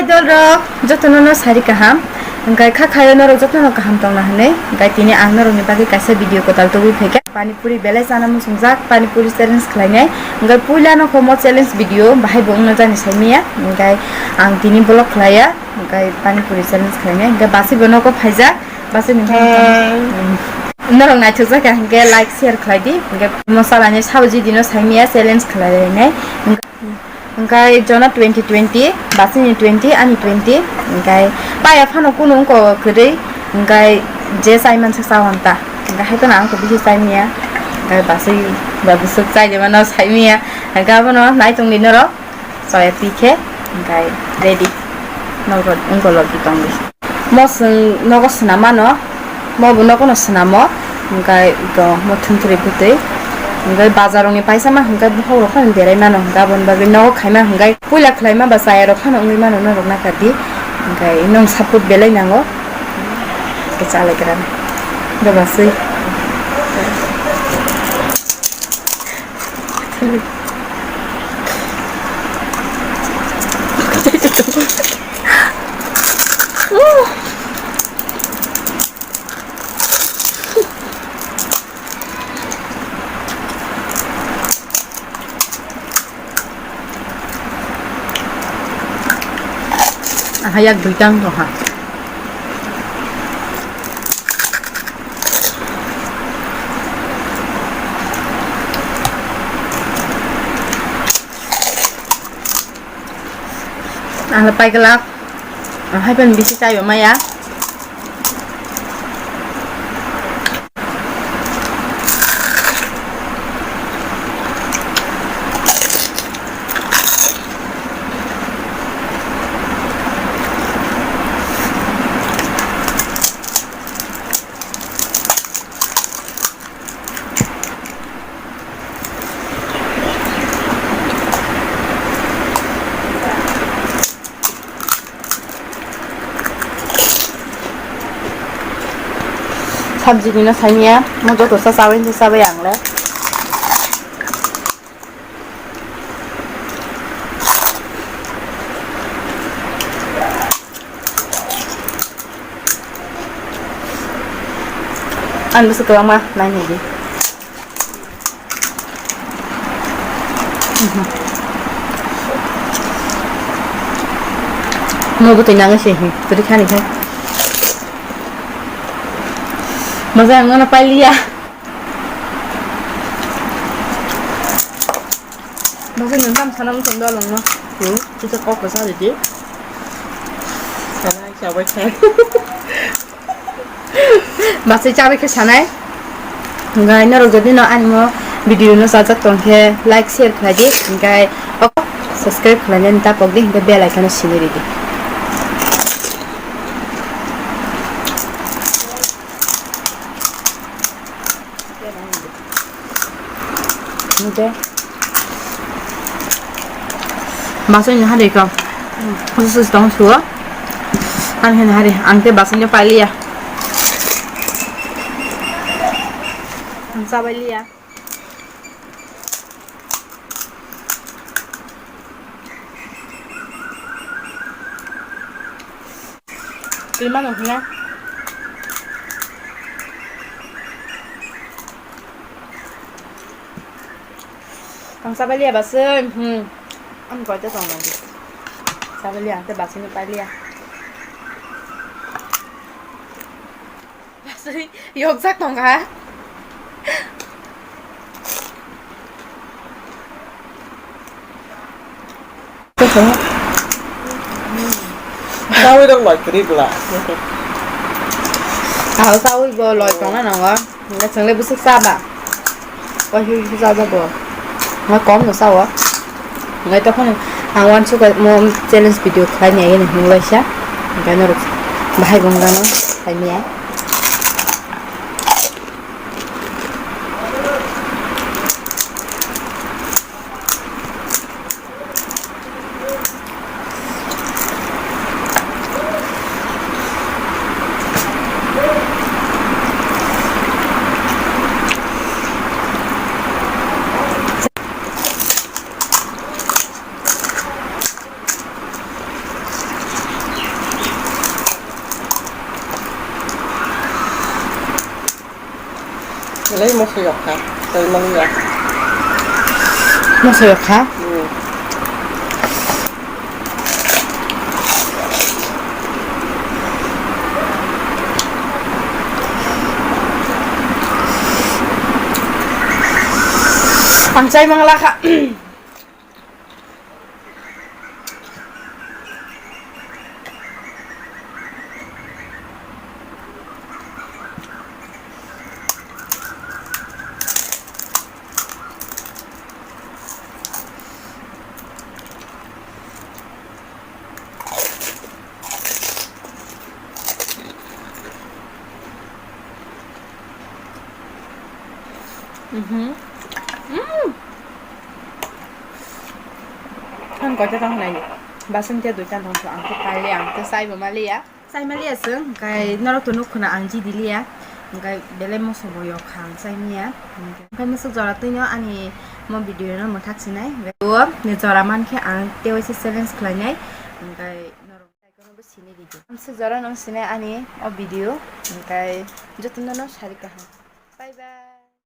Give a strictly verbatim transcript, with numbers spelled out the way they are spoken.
Idol rok jotono no sari kaham, hwnkhe kha khayo norok jotono kaham tongna hwnwi, hwnkhe tini ang norokni bagwi kaisa video kwtal tubui phaikha. Pani puri belai chana muchungjak, pani puri challenge khlainai. Hwnkhe puila no kho mo challenge video bahai bo wngna jani saimanya, hwnkhe ang tini vlog khlaiya, hwnkhe pani puri challenge khlainai, hwnkhe basi bo nogo phaijak, basi ni norok naithokjak kha hwnkhe like share khlai di, hwnkhe mo salani sabji dino saimanya challenge khlai lainai. Hwnkhe jona twenty twenty, basini twenty, ani twenty, hwnkhe paya phano kunu wngkha kwrwi, hwnkhe je chai mansa chawan ta, hwnkhe hai phano ang khe bisi chai manya, hwnkhe basui ba bwswk chai de mano sai manya, hwnkhe abono nai tongdi norok, chaya pi khe, hwnkhe ready, norok wngkha logi tongdi. Mo chwng nogo swnam mano, mo bo nogo no swnamo, hwnkhe ito mo thwngthwrwi bwtwi, hwnkhe bazar rokni paisa ma hwnkhe bokhok rok phano berai mano, hwnkhe aboni bagwi nogo khaima hwnkhe puila khlaima ba chaya rok phano wngwi mano norok nakha di, hwnkhe nwng support belai nango, hwnkhe chalaigra, hwnkhe basui. Aha yak duitang tongkha. Ang le paiglak, ang hai phano bisi chaibo maya. Sabji ni no saimanya, mo joto sa sawi se sawi ang le. Ang bwswk kwbangma nai nai di. Mo bwtwi nangwi se hi kwrwi khani khe. Moja ang nono pailiya. Baksa nwng tam sana wng tong dol wngno. Hmm, kisa kok kwsa ridi. Sana chabai khe. Baksa chabai khe sanai. Hwnkhe norok jodi no ani mo video no chajak tong khe like share khlai di. Hwnkhe subscribe khlainani tapok di. Hwnkhe bell icon no sini ridi. Hingke. Masuk ni hari kau. Khusus tong suo. Ang hen hari, ang te basing ni paliya. Ang sabai liya. Twi mano hwnna. Ang sabai liya basing, hmm. Ang koi te tong nang. Sabai liya, ang te basing ni pai liya. Basui yokjak tongkha. Chawi rok loi kwrwi bwla. Ang chawi bo loi tongna nango. Hingke chwng le bwswk cha ba? Waisa waisa cha jago. Hingke kom no cha o. Hingke tokhono ang uansukha mo challenge video khlainai hwnwi waisa. Hingke norok bahai bo wngkha no khlainai. Tei moso yok kha, tei mangya. Moso yok kha? Hmm. Ang chai mangla kha. Mhm. Mm. Ang koita tong nai. Basing te duita tong so ang te pali ang te sai bo maliya. Sai maliya sung kai norok to nuk khuna ang ji diliya. Kai belai moso bo yok khang sai miya. Kai musuk jora twi no ani mo video no muthak sinai. O ni jora man khe ang te waisa challenge khlai nai. Kai norok. Amsuk jora nung sini ani o video, hingkai jotono no sari kaham. Bye bye.